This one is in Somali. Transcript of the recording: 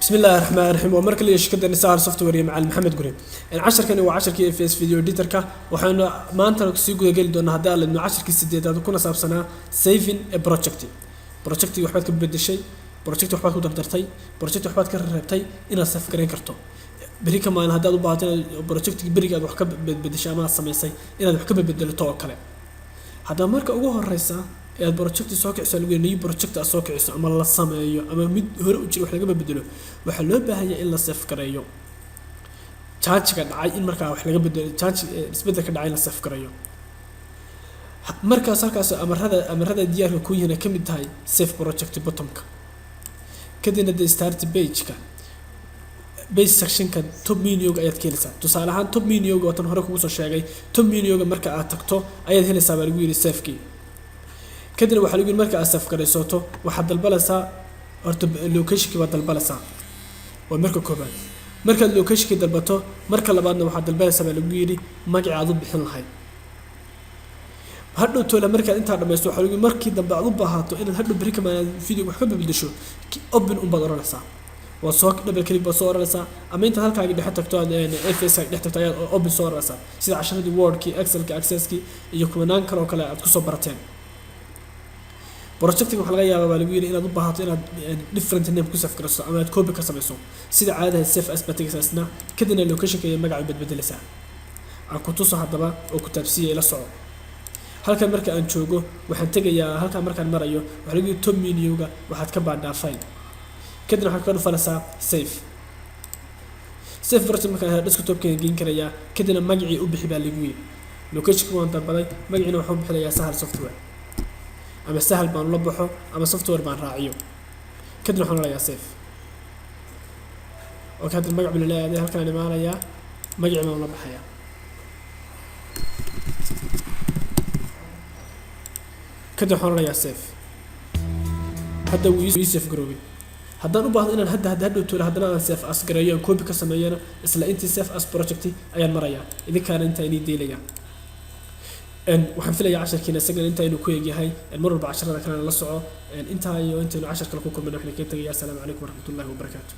Bismi illaahi raxmaan raxiim. Waa mar kaliya shirkadda Sahal Software iyo macalin Maxamed Gure. Casharkani waa casharkii FS Video Editorka. Waxaynu maantana sii gudageli doonaa, haddii aan lidno, casharkii sideedaad, kuna saabsanaa saving a project. Projectii waxbaad ka bedeshay, project waxbaad ku dardartay, project waxbaad ka reebtay, inaad save garayn karto beri ka maalin haddaad u baahato inaad projectigi beriga aad wax ka bedbedeshay ama aad samaysay inaad wax ka bedbedelato oo kale. Haddaba marka ugu horeysa ee aad projecti soo kiciso, lagu new project aad soo kiciso ama la sameeyo ama mid hore u jira wax laga bedelo, waxaa loo baahan yahay in la save gareeyo change-ga dhacay, in markaa wax laga bedelo, change isbeddelka dhacay in la save gareeyo. Markaas halkaas amarada diyaarka ku yihiin ay ka mid tahay save project buttonka, kadibna de start page-ka, page sectionka top menuga ayaad ka helaysaa. Tusaale ahaan, top menuga oo tan hore kugu soo sheegay, top menuga marka aad tagto ayaad helaysaa baa lagu yidhi savekii. Kadibna waxaa lagu yidhi marka aad save garaysato, waxaad dalbalaysaa horta locationkii baad dalbalaysaa. Waa marka koobaad. Markaad locationkii dalbato, marka labaadna waxaad dalbalaysaa baa lagu yidhi magacii aad u bixin lahayd hadhow toola. Markaad intaa dhamaysto, waxaa lagu yidhi markii dambe aad u baahato inaad hadhow beri kamaan video wax ka bedesho, open unbaad odhanaysaa, waa soo double click baad soo oranaysaa, ama intaad halkaagi dhexe tagto, aad FS dhex tagto, ayaad open soo oranaysaa, sida casharadii Wordkii, Excelka, Accesskii iyo kumanaan kale oo kale aad kusoo barateen. Projecting waxaa laga yaabaa baa lagu yidhi inaad u baahato inaad different name ku save garayso ama aad copy ka samayso. Sida caadaha save as baad tegaysaa isna, kadibna locationka iyo magaca bedbedelaysaa. Aan ku tuso haddaba oo ku taabsiiya, ila soco. Halkan marka aan joogo, waxaan tegayaa halkan. Markaan marayo, waxaa lagu yidhi top menuga waxaad ka baadhaa file, kadibna waxaad ka dhufanaysaa save. Save project markaan helo, desktopkayga geyn karayaa. Kadibna magacii u bixi baa lagu yidhi. Locationka waan dalbaday, magaciina waxaan u bixinayaa Sahal Software, ama Sahal baan ula baxo ama software baan raaciyo. Kadibna waxaan odhanayaa save. Okay, hadda magac buu leeyahay. Halkaan imaanayaa, magacii baan ula baxayaa. Kadib waxaan odhanayaa save. Hadda wuu ii save garoobay. Haddaan u baahdo inaan hadda hadhow toole haddana aan save as gareeyo, aan copy ka sameeyana, isla intii save as project ayaan marayaa. Idinkaana intaa inii deelaya. Waxaan filayaa casharkiina isagana intaa inuu ku egyahay. Mar walba casharada kalena la soco. Intaa iyo intaynu cashar kale ku kulmayna, waxaan kaga tegayaa asalaamu calaykum waraxmatullahi wabarakaatu.